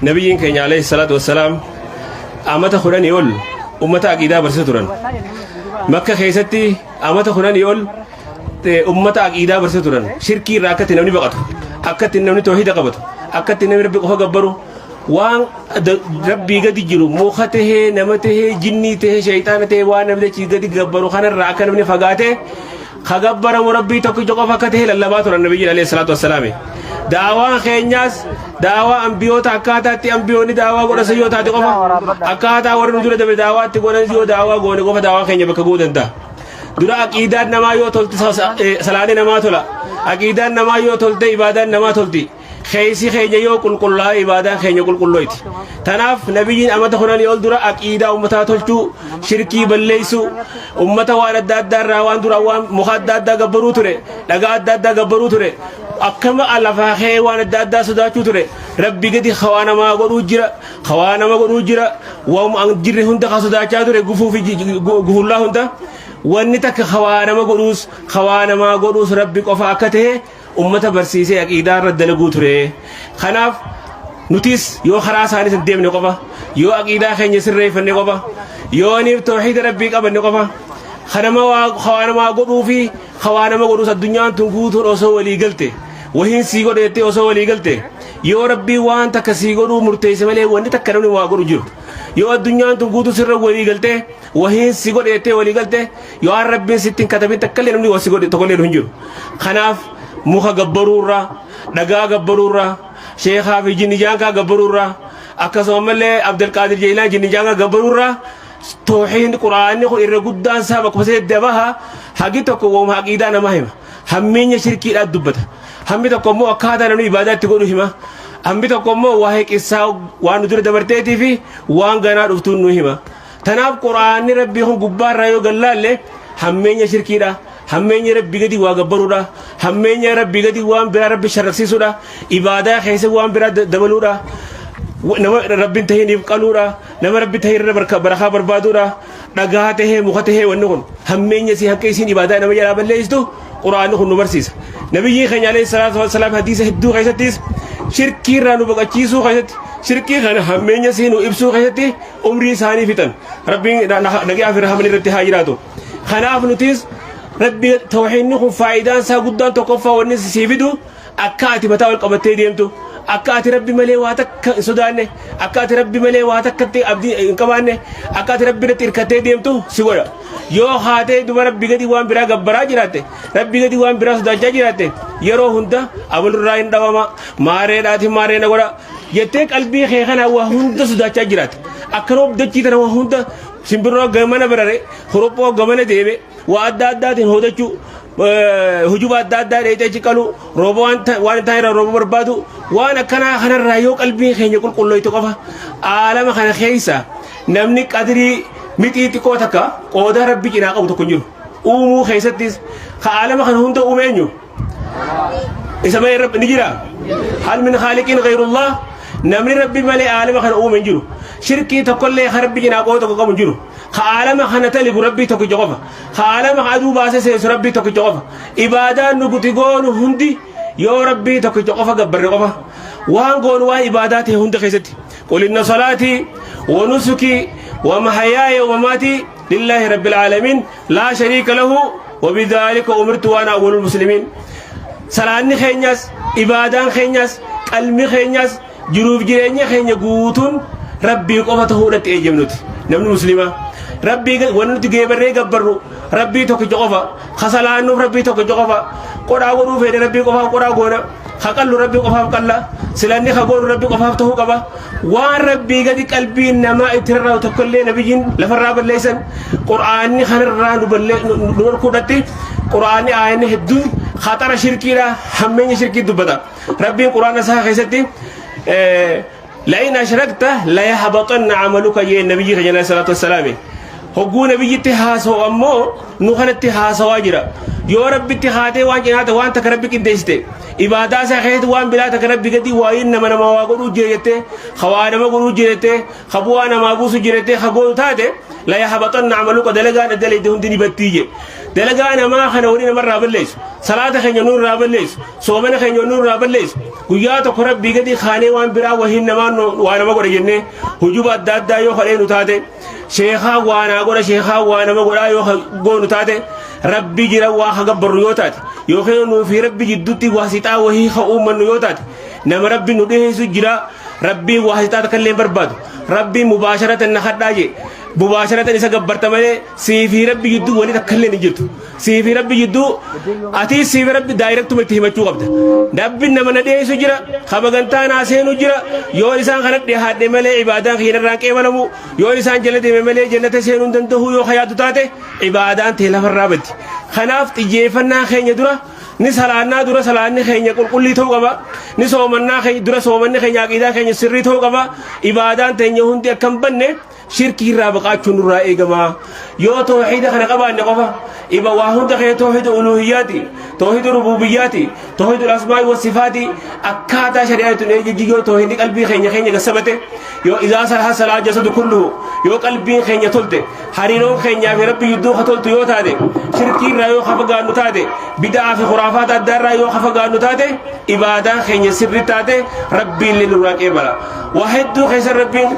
Nabiyyiin keenya alayhi salaatu wassalaam amata 10 ol ummata aqiidaa barsiisa turan. Makka keessatti amata 10 ol ummata aqiidaa barsiisa turan. Shirkii irraa akkatti namni baqatu, akkatti namni toohida qabatu, akkatti namni rabbi qofa gabbaru, waan rabbii gadi jiru muka tahee, nama tahee, jinnii tahee, shayxaana tahee, waan namni dachii gadi gabbaru kanarraa akka namni fagaatee ka gabbaramu rabbii tokkicha qofa akka ta'e lallabaa turan nabiyyiin alayhi salaatu wassalaami. Daawaan keenyaas daawaa ambiyoota akkaataatti ambiyoonni daawaa godhan yoo taate qofa, akkaataa warri nu dura dabre daawaa itti godhan yoo daawaa goone qofa daawaan keenya bakka ga'uu danda'a. Dura aqiidaan namaa yoo tolte salaanni namaa tola. Aqiidaan namaa yoo tolte ibaadaan namaa tolti. Keessi keenya yoo qulqullaa'e ibaadaan keenya qulqullooyti. Tanaaf nabiyyiin amata 10 ol dura aqiidaa ummataa tolchuu, shirkii balleessuu, ummata waan adda addaa irraa waan dura waan muka adda addaa gabbaruu ture, dhagaa adda addaa gabbaruu ture, akkama lafaa kee waan adda addaa sodaachuu ture. Rabbi gadi hawaa namaa godhuu jira, hawaa nama godhuu jira, waan jirre hunda ka sodaachaa ture gufuu fi gufullaa hunda. Wanni takka hawaa nama godhuus, hawaa namaa godhuus Rabbi qofa akka ta'e ummata barsiisee aqiidaa irra dalaguu ture. Kanaaf nutis yoo karaa isaanii san deemne qofa, yoo aqiidaa keenya sirreeffanne qofa, yoo niif tawhiida rabbii qabanne qofa, kanama waa namaa godhuu fi hawaa nama godhuus addunyaan tun guutuun osoo walii galte, wahiin sii godhe jettee osoo walii galte, yoo rabbii waan takka sii godhuu murteesse malee wanni takka namni waa godhu jiru. Yoo addunyaan tun guutuu sirra walii galtee wahiin si godhe jettee walii galte, yoo waan rabbiin sitti hin katabin takkallee namni si godhe tokkollee hin jiru. Kanaaf muka gabbaruurraa, dhagaa gabbaruurraa, sheekaa fi jinnijaankaa gabbaruurraa, akkasuma ammallee Abdulqaadir Jeelaan jinnijaankaa gabbaruurraa toohiin quraanni kun irra guddaan isaa bakkuma sadii baha. Hagi tokko wooma aqiidaa namaa hima. Hammeenya shirkiidhaa dubbata. Hammi tokko immoo akkaataa namni ibaadaa itti godhu hima. Hammi tokko immoo waa'ee qissaa waan nu dura dabarteetii fi waan ganaa dhuftuun nu hima. Tanaaf quraanni rabbii kun gubbaarraa yoo gallaalle hammeenya shirkiidha. Hammeenya rabbii gadi waa gabbaruudha. Hammeenya rabbii gadi waan biraa rabbi sharraksiisuudha. Ibaadaa keessa waan biraa dabaluudha. Nama rabbiin tahiniif qaluudha. Nama rabbi tahin irra barakaa barbaaduudha. Dhagaa tahee muka tahee wanni kun hammeenya isii hanqa isiin ibaadaa nama jalaa balleessitu quraanni kun nu barsiisa. Nabiyyiin keenya alayhi salaatu wassalaam hadiisa hedduu keessattis shirkii irraa nu baqachiisuu keessatti, shirkii kana hammeenya isii nu ibsuu keessatti umrii isaanii fixan. Rabbiin nagaa fi rahaman irratti haa jiraatu. Kanaaf nutis rabbi tawhiidni kun faayidaan isaa guddaan tokkoffaa wanni sii fidu akka ati mataa ol qabattee deemtu, akka ati rabbi malee waa takka hin sodaanne, akka ati rabbi malee waa takkatti abdii hin qabaanne, akka ati rabbi irratti hirkattee deemtu si godha. Yoo haatee duba rabbi gadi waan biraa gabbaraa jiraatte, rabbi gadi waan biraa sodaachaa jiraatte, yeroo hunda abalurraa hin dhawama, maareedhaatiin maaree na godha jettee qalbii kee kana waa hunda sodaachaa jiraatte. Akka roob dachii tana waa hunda simbirroo gamana barare, horophoo gamana deeme, waa adda addaatiin hoodachuu, hujuba adda addaa dheeyxee achi qalu, rooba waan waan hin taane irraa rooba barbaadu, waan akkanaa kanarraa yoo qalbiin keenya qulqullooyte qofa. Aalama kana keessa namni qadrii mixii xiqqoo takka qooda rabbi cinaa qabu tokko hin jiru. Uumuu keessattis ka aalama kana hunda uume eenyu? Isa malee rabbi ni jira? Hal min khaaliqiin ghayrullah? Namni rabbi malee aalama kana uume hin jiru. Shirkii tokkollee ka rabbi cinaa qooda tokko qabu hin jiru. Ka aalama kana taligu rabbii tokkicha qofa. Ka aalama aduu baasee seensu rabbii tokkicha qofa. Ibaadaan nu guti goonu hundi yoo rabbii tokkicha qofa gabbarre qofa. Waan goonu waan ibaadaa ta'e hunda keessatti. Qul inna salaatii wa nusukii wa mahayaaya wa mamaatii lillaahi rabbil aalamiin laa shariika lahu wa bidhaalika umirtu wa ana awwalul muslimiin. Salaanni keenyas, ibaadaan keenyas, qalmi keenyas, jiruuf jireenya keenya guutuun rabbii qofa ta'uudhatti eeyyamnuti. Namni muslimaa rabbii wanni nuti geebarree gabbarru rabbii tokkicha qofa. Kasalaannuuf rabbii tokkicha qofa. Qodhaa godhuu feene rabbii qofaaf qodhaa goona. Ka qallu rabbii qofaaf qalla. Silanni ka goonu rabbii qofaaf ta'uu qaba. Waan rabbii gadi qalbiin namaa itti rarra'u tokkollee nabiyyiin lafarraa balleessan. Qur'aanni kanarraa nu dhorkuudhatti qur'aanni aayanni hedduun khaxara shirkiidha, hammeenya shirkii dubbata. Rabbiin qur'aana isaa keessatti la'in ashrakta la yahbatanna amaluka jee nabiyyi keenya alayhi salaatu wassalaami. Hogguu nabiyyitti haasawu ammoo nu kanatti haasawaa jira. Yoo Rabbitti haatee waan cinaata waan takka Rabbi qindeessite, ibaadaa isaa keessatti waan biraa takka Rabbi gadi waayin nama nama waa godhuu jira jettee, ka waa nama godhuu jira jettee, ka bu'aa namaa buusu jira jettee ka gootu taate, la yahbaxanna amaluka, dalagaan dalayde hundi ni battii je. Dalagaa namaa kana wani namarraa balleessu, salaata keenya nu irraa balleessu, soomana keenya nu irraa balleessu, guyyaa tokko Rabbii gadi kaanee waan biraa wahiin namaa waa nama godha jennee hujuba adda addaa yoo kadhee nu taate, sheekaa waa naa godha, sheekaa waa nama godhaa yoo goonu taate, Rabbi jira waa ka gabbarru yoo taate, yookiin nuu fi Rabbi jidduutti waasixaa wahii ka uummannu yoo taate, nama Rabbi nu dhiheessu jira. Rabbiin waasixaa takka illee hin barbaadu. Rabbiin mubaasharatan na kadhaa jee, mubaasharatan isa gabbarta malee sii fi Rabbi jidduu wani takka illee hin jirtu. Sii fi Rabbi jidduu ati sii fi Rabbi daayirektuma itti himachuu qabda. Rabbi nama na dhiyeessu jira, ka magantaa naa seenu jira, yoo isaan kana dhihaadhe malee ibaadaan kiyya narraan qeebalamu, yoo isaan jala deeme malee jannata seenuu hin danda'u yoo ka yaaddu taate, ibaadaan tee lafarraa baddi. Kanaaf xiyyeeffannaa keenya dura ni salaannaa, dura salaanni keenya qulqullii ta'uu qaba. Ni soomannaa keenya, dura soomanni keenya aqiidaa keenya sirrii ta'uu qaba. Ibaadaan teenya hundi akka hin banne shirkii irraa baqaachuun nurraa eegama. Yoo toohiida kana qabaanne qofa iba waa hunda keenya toohida uluhiyyaati, toohida rububiyyaati, toohida asmaa'i wa sifaati akkaataa shari'aa ittiin eegejji yoo toohidni qalbii keenya keenya gassabate, yoo izaa salaha salaa jasadu kulluhu, yoo qalbiin keenya tolte, hariiroon keenyaa fi Rabbi jidduu ka toltu yoo taate, shirkii irraa yoo ka fagaannu taate, bid'aa fi khuraafaata addaa irraa yoo ka fagaannu taate, ibaadaan keenya sirri taate, Rabbiin illee nurraa qeebala. Waa hedduu keessa Rabbiin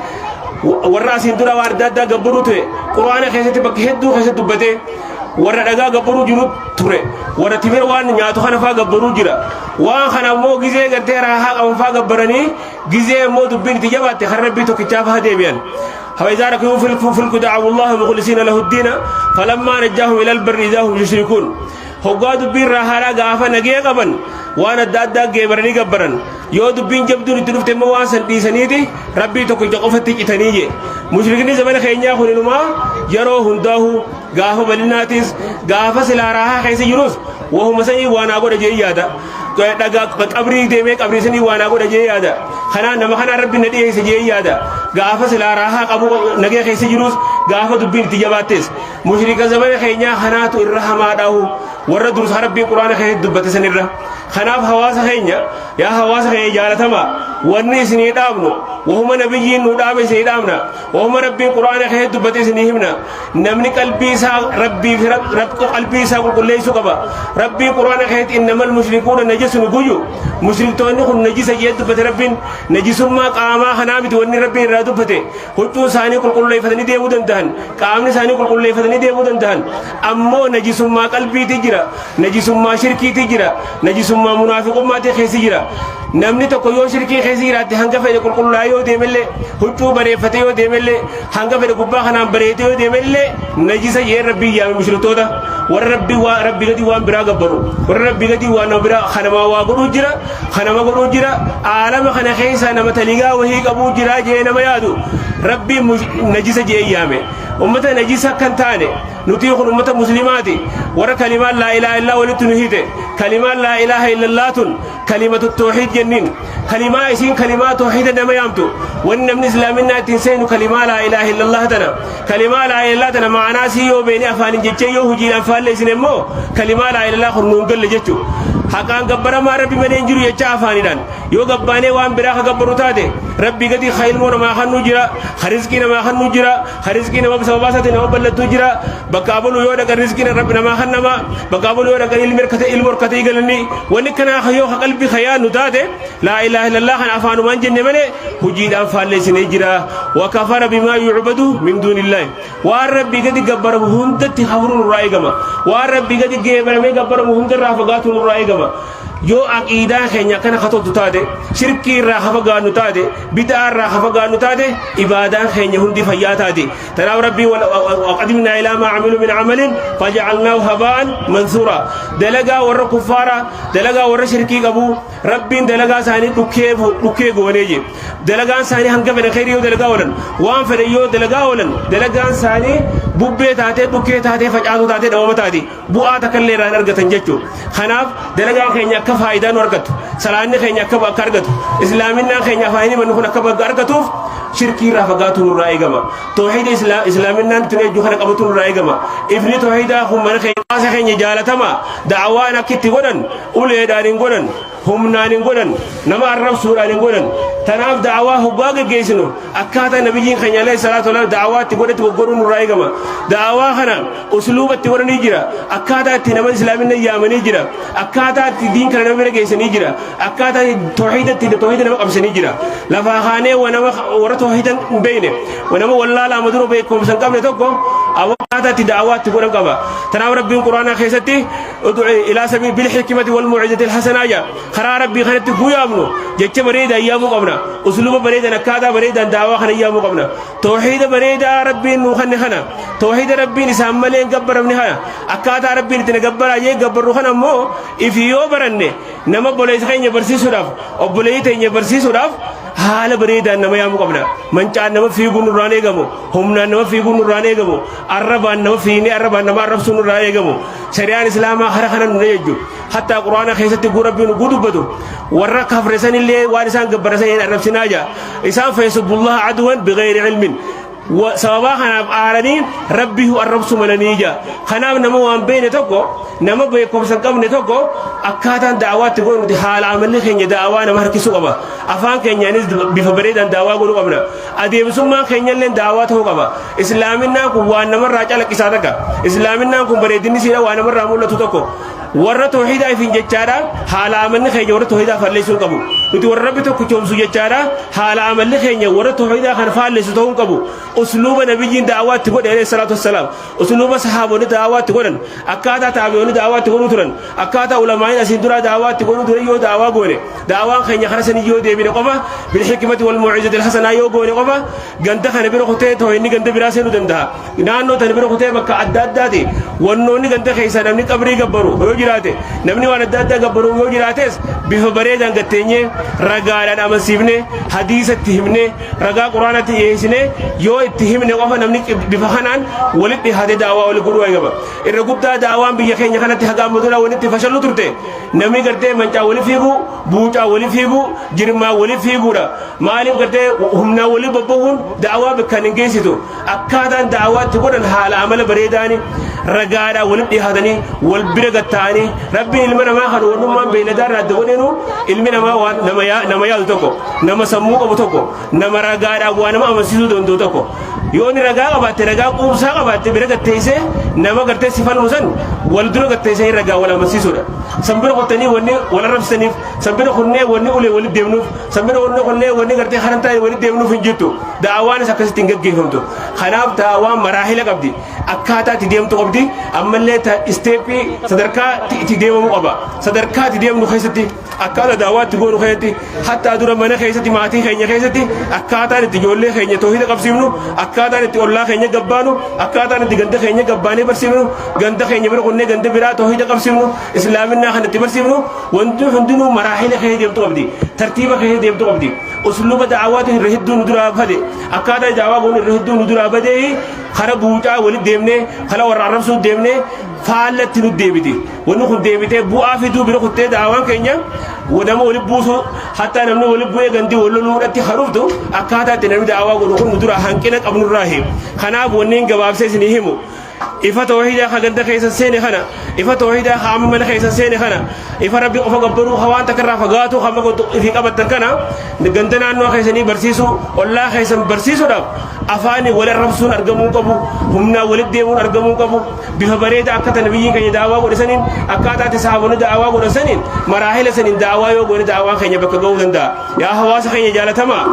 warra asiin dura waan adda addaa gabbaruu ture Quraana keessatti bakka hedduu keessatti dubbatee, warra dhagaa gabbaruu jiru ture, warra timira waan nyaatu kana faa gabbaruu jira. Waan kana immoo gizee gartee raahaa qaban faa gabbaranii, gizee immoo dubbiin itti jabaatte kan Rabbii tokkichaa faa deebi'an. فإذا ركبوا في الفلك دعوا الله مخلصين له الدين فلما نجاهم إلى البر إذا هم يشركون. Hoggaa dubbiin raahaadhaa gaafa nagee qaban waan adda addaa geebaranii gabbaran, yoo dubbiin jabduun itti dhufte immoo waan san dhiisaniiti Rabbii tokkicha qofatti citanii jee. Mushrikni zamana keenyaa kun inumaa yeroo hundaahu gaafa bal'inaatis gaafa silaa raahaa keessa jirus wahuma sanii waa naa godha jee yaada. Dhagaa qabrii deemee qabrii sanii waa naa godha jee yaada. Kanaan nama kanaan Rabbi na dhiyeesse jee yaada. Gaafa silaa raahaa qabu nagee keessa jirus, gaafa dubbiin itti jabaattes, mushrika zamana keenyaa kanaatu irra hamaadhaahu warra dursa Rabbiin Quraana keessatti dubbate sanirra. Kanaaf hawaasa keenya, yaa hawaasa keenya jaalatamaa, wanni isinii dhaabnu wahuma nabiyyiin nu dhaabe isinii dhaabna, wahuma Rabbiin Quraana keessatti dubbate isinii himna. Namni qalbii isaa Rabbii fi qalbii isaa qulqulleessuu qaba. Rabbiin Quraana keessatti innamal mushrikuuna najasun guyyu, mushriktoonni kun najisa jee dubbate. Rabbiin najisummaa qaamaa kanaa miti wanni Rabbiin irraa dubbate. Huccuu isaanii qulqulleeffatanii deemuu danda'an, qaamni isaanii qulqulleeffatanii deemuu danda'an, ammoo najisummaa qalbiiti jira, najisummaa shirkiiti jira, najisummaa munaafiqummaati keessa jira. Namni tokko yoo shirkii keessa jiraatte, hanga fedhe qulqullaa'ee yoo deemellee, huccuu bareeffatee yoo deemellee, hanga fedhe gubbaa kanaan bareetee yoo deemellee, najisa jee Rabbii yaame mushriktoota, warra Rabbii waa Rabbi gadi waan biraa gabbaru, warra Rabbi gadi waan nama biraa kanamaa waa godhuu jira, kanama godhuu jira, aalama kana keessa nama taligaa wahii qabuu jira jee nama yaadu Rabbiin najisa jee yaame. Ummata najisa kan taane nuti kun ummata muslimaati, warra kalimaan laa ilaaha illaa walitti nu hite. Kalimaan laa ilaaha illallah tun kalimatu tawhiid jenniin, kalimaa isiin kalimaa tawhiida nama yaamtu. Wanni namni islaaminaa ittiin seenu kalimaa laa ilaaha illallah tana. Kalimaa laa ilaaha tana ma'anaa sii yoo beene, afaanin jechee yoo hojiidhaan faalle isin immoo kalimaa laa ilaaha kun nuun galle jechuu. Haqaan gabbaramaa Rabbi malee hin jiru jecha afaanidhaan yoo gabbaanee waan biraa ka gabbaru taate, Rabbi gadi ka ilmoo namaa kannuu jira, ka rizqii namaa kannuu jira, ka rizqii nama sababaa isaatiin nama ballattuu jira, bakka abaluu yoo dhaqan rizqiin Rabbi namaa kan nama, bakka abaluu yoo dhaqan ilmi harkate ilmoo harkatee galanii, wanni kanaa yoo ka qalbii ka yaadnu taate, laa ilaaha illallah kan afaanumaan jenne malee hojiidhaan faalleessinee jira. Wa kafara bimaa yu'badu min duunillaahi, waan Rabbii gadi gabbaramu hundatti kafruu nurraa eegama. Waan Rabbii gadi geebaramee gabbaramu hundarraa fagaatu nurraa eegama. Yoo aqiidaan keenya akkana ka toltu taate, shirkii irraa ka fagaannu taate, bid'aa irraa ka fagaannu taate, ibaadaan keenya hundi fayyaa taate. Tanaaf Rabbii waqadimnaa ilaa maa amilu min amalin fajacalnaahu habaa'an mansuura. Dalagaa warra kuffaaraa, dalagaa warra shirkii qabu, Rabbiin dalagaa isaanii dhukkee dhukkee goonee je. Dalagaan isaanii hanga fedhan kheyrii yoo dalagaa oolan, waan fedhan yoo dalagaa oolan, dalagaan isaanii bubbee taatee, dhukkee taatee, facaatuu taatee, dhabama taate, bu'aa takka illee irraa hin argatan jechuudha. Kanaaf dalagaan keenya akka Akka faayidaa nu argattu, salaanni keenya akka bakka argatu, islaaminaan keenya afaan himannu kun akka bakka argatuuf shirkii irraa fagaatu nurraa eegama. Toohida islaaminaan tun ejju kana qabatu nurraa eegama. Ifni toohidaa kun mana keenya, hawaasa keenya jaalatama, da'awaan akka itti godhan uleedhaan hin godhan, humnaan hin godhan, nama arrabsuudhaan hin godhan. Tanaaf da'awaa hoggaa geggeessinu akkaataa nabiyyiin keenya alayhi salaatu wasalaam da'awaa itti godhetti goggodhuun nurraa eegama. Da'awaa kana usluuba itti godhanii jira, akkaataa itti nama islaaminna yaamanii jira, akkaataa itti diin kana nama bira geessanii jira, akkaataa toohida itti toohida nama qabsanii jira. Lafaa kaanee nama warra toohida hin beekne, nama wallaalaa madura beekumsa hin qabne tokko akkaataa itti da'awaa itti godhan qaba. Tanaaf Rabbiin Quraanaa keessatti ud'u ilaa sabii bil hikmati wal mu'izati al hasanaa jaa. Karaa Rabbii kanatti guyaamnu jecha bareedaa yaamuu qabna, usluuba bareedan, akkaataa bareedan da'awaa kana yaamuu qabna. Toohida bareedaa Rabbiin nuu kanne kana, toohida Rabbiin isaan malee hin gabbaramne kana, akkaataa Rabbiin itti na gabbaraa jee gabbarru kana immoo ifi yoo baranne, nama obboleessa keenya barsiisuudhaaf, obboleeyyii teenya barsiisuudhaaf haala bareedaan nama yaamuu qabna. Mancaan nama fiiguun nurraan eegamu, humnaan nama fiiguun nurraan eegamu, arrabaan nama fiinee arrabaan nama arrabsuun nurraa eegamu. Shari'aan islaamaa hara kana nu jechu. Hattaa Quraana keessatti guu Rabbiin guu dubbatu, warra kafre sanillee waan isaan gabbara san hin arrabsinaa jaa. Isaan fayasubbullaha aduwan bighayri ilmin, sababaa kanaaf aaranii Rabbii arrabsu malanii jaa. Kanaaf nama waan beekne tokko, nama beekumsa hin qabne tokko, akkaataan da'awaatti godhu nuti haala amalli keenya da'awaa nama harkisuu qaba. Afaan keenyaanis bifa bareedaan da'awaa godhuu qabna. Adeemsummaan keenyallee da'awaa ta'uu qaba. Islaaminaan kun waan namarraa calaqqisaa takka, islaaminaan kun bareedinni siidha waan namarraa mul'atu tokko. Warra toohidaa ifin jechaadha, haala amalli keenya warra toohidaa falleessuu qabu. Nuti warra Rabbi tokko choomsu jechaadha, haala amalli keenya warra toohidaa kan faalleessu ta'uu hin qabu. Usluuba nabiyyiin da'awaa itti godhe alayhi salaatu wassalaam, usluuba sahaabonni da'awaa itti godhan, akkaataa taabi'oonni da'awaa itti godhuu turan, akkaataa ulamaa'iin asiin duraa da'awaa itti godhuu turan yoo da'awaa goone, da'awaan keenya karaa sanii yoo deebine qofa, bilhikmati wal mu'izati alhasanaa yoo goone qofa, ganda kana bira kutee toohinni ganda biraa seenuu danda'a. Naannoo tana bira kutee bakka adda addaati wannoonni ganda keessaa namni qabrii gabbaru yoo jiraate, namni waan adda addaa gabbaru yoo jiraates, bifa bareedaan gatteenyee ragaadhaan amansiifne, hadiisa itti himne, ragaa Quraanatti dhiyeessine yoo itti himne qofa, namni bifa kanaan walitti dhihaatee daawaa wali godhuu eegama. Irra guddaa daawaan biyya keenya kanatti haga amma dura walitti fashallu turte, namni gartee mancaa wali fiigu, buucaa wali fiigu, jirmaa wali fiiguudha. Maaliif gartee humnaa wali bobbahuun daawaa bakkaan hin geessitu. Akkaataan da'awaatti godhan haala amala bareedaani, ragaadhaan walitti dhihaatanii, wal bira gatta'anii. Rabbiin ilma namaa kan wannummaan beeyladaa irraa adda godheenu, ilmi namaa waan nama yaadu tokko, nama sammuu qabu tokko, nama ragaadhaan waa nama amansiisuu danda'u tokko. Yoo inni ragaa qabaatte, ragaa quubsaa qabaatte, bira gatteessee nama gartee si falmu san wal dura gatteessee ragaa wal amansiisuudha. San bira kuttanii wanni wal arrabsaniif, san bira kunnee wanni ulee walitti deemnuuf, san bira wanni kunnee wanni gartee karan taa'e walitti deemnuuf hin jirtu. Da'awaanis akkasitti hin gaggeeffamtu. Kanaaf da'awaan maraahila qabdi, akkaataa itti deemtu qabdi. Ammallee isteeppii, sadarkaa itti deemamuu qaba. Sadarkaa itti deemnu keessatti, akkaataa da'awaa itti goonu keessatti, hattaa dura mana keessatti, maatii keenya keessatti, akkaataan itti ijoollee keenya toohida qabsiifnu, akkaataan itti ollaa keenya gabbaanu, akkaataan itti ganda keenya gabbaanee barsiifnu, ganda keenya bira kunnee ganda biraa toohida qabsiifnu, islaaminaa kan itti barsiifnu, wanti hundinuu maraahila keessa deemtu qabdi, tartiiba keessa deemtu qabdi. Usluuba da'awaatu irra hedduu nu duraa bade, akkaataa da'awaa goonu irra hedduu nu duraa badee, kara buucaa walitti deemnee, kara warra arrabsuu deemnee, faallatti nu deebiti. Wanni kun deebitee bu'aa fiduu bira kuttee da'awaan keenya nama walitti buusuu, hattaa namni walitti bu'ee gandii wal loluudhatti haruftu. Akkaataa itti namni da'awaa godhu kun nu dura hanqina qabnurraa. Kanaaf wanni gabaabsee isinii himu, ifa toohidaa ka ganda keessa seene kana, ifa toohidaa ka amma mana keessa seene kana, ifa Rabbi qofa gabbaruu, ka waan takka irraa fagaatu hamma ifi qabattan kana, ganda naannoo keessanii barsiisuu, ollaa keessan barsiisuudhaaf afaani wal arrabsuun argamuu qabu, humnaan walitti deemuun argamuu qabu. Bifa bareeda akka nabiyyiin keenya daawaa godhe saniin, akkaataa itti sahaabonni daawaa godhan saniin, maraahila saniin daawaa yoo goone, daawaan keenya bakka ga'uu danda'a. Yaa hawaasa keenya jaalatamaa.